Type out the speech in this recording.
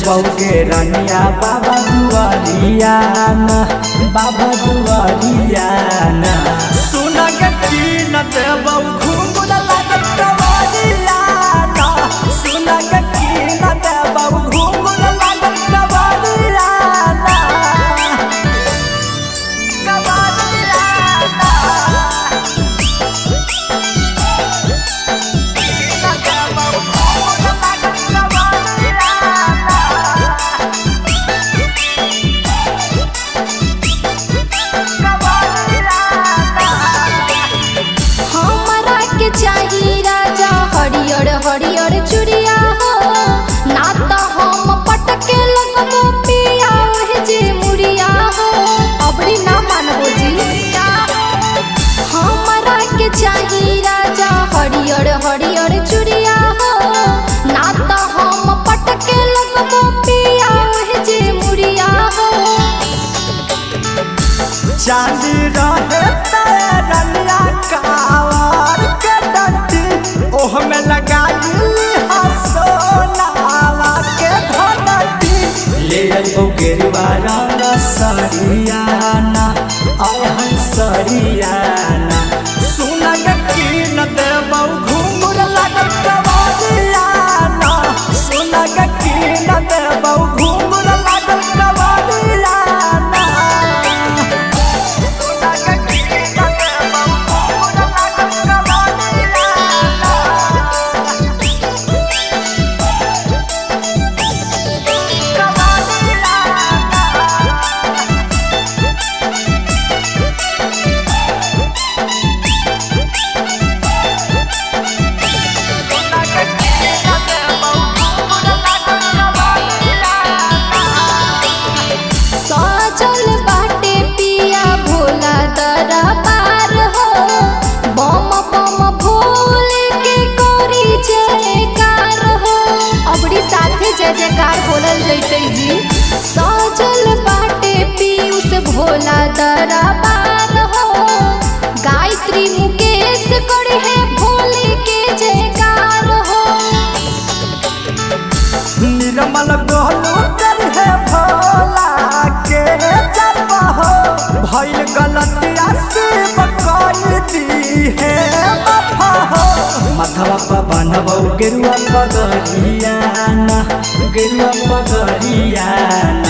चलबौ गे रनिया बाबा दुआरिया ना, बाबा दुआरिया ना। सोना के कीन देबौ घुंघरू लागल कवरिया ना, सोना के कीन देबौ घुंघरू लागल कवरिया ना, कवरिया ना। हमरा के चाही राजा हरियर हरियर चूड़िया हो, ना त हम पटके लगबो पिया ओहे जे मुड़िया हो। अबरी ना मानबो जी। हमरा के चाही राजा हरियर हरियर चूड़िया हो, ना त हम पटके लगबो पिया ओहे जे मुड़िया हो। चांदी रहे रनिया कावर के डंटी, ओह में लगाई सोनावा के धनटी। ले अइबौ गेरुआ रंग सरियाना, आय हन सरियाना। सोना के कीन देबौ घुंघरू लागल कवरियाना, सोना के कीन देबौ घुंघरू लागल कवरियाना। सजल बाटे पिया भोला दरबार हो, बम बम भोले के करी जयकार हो। अबरी साथे जय जयकार बोलल जैतै जी। सजल बाटे पीयूष भोला दरबार हो, गायत्री मुकेश करे है भोले के जयकार हो। निर्मल गोलू कर है भोला के जप हो, भइल गलतिया शिव कई दी है माफा हो। माथवा पर बनबौ गेरुआ पगड़ियाना, गेरुआ पगड़ियाना।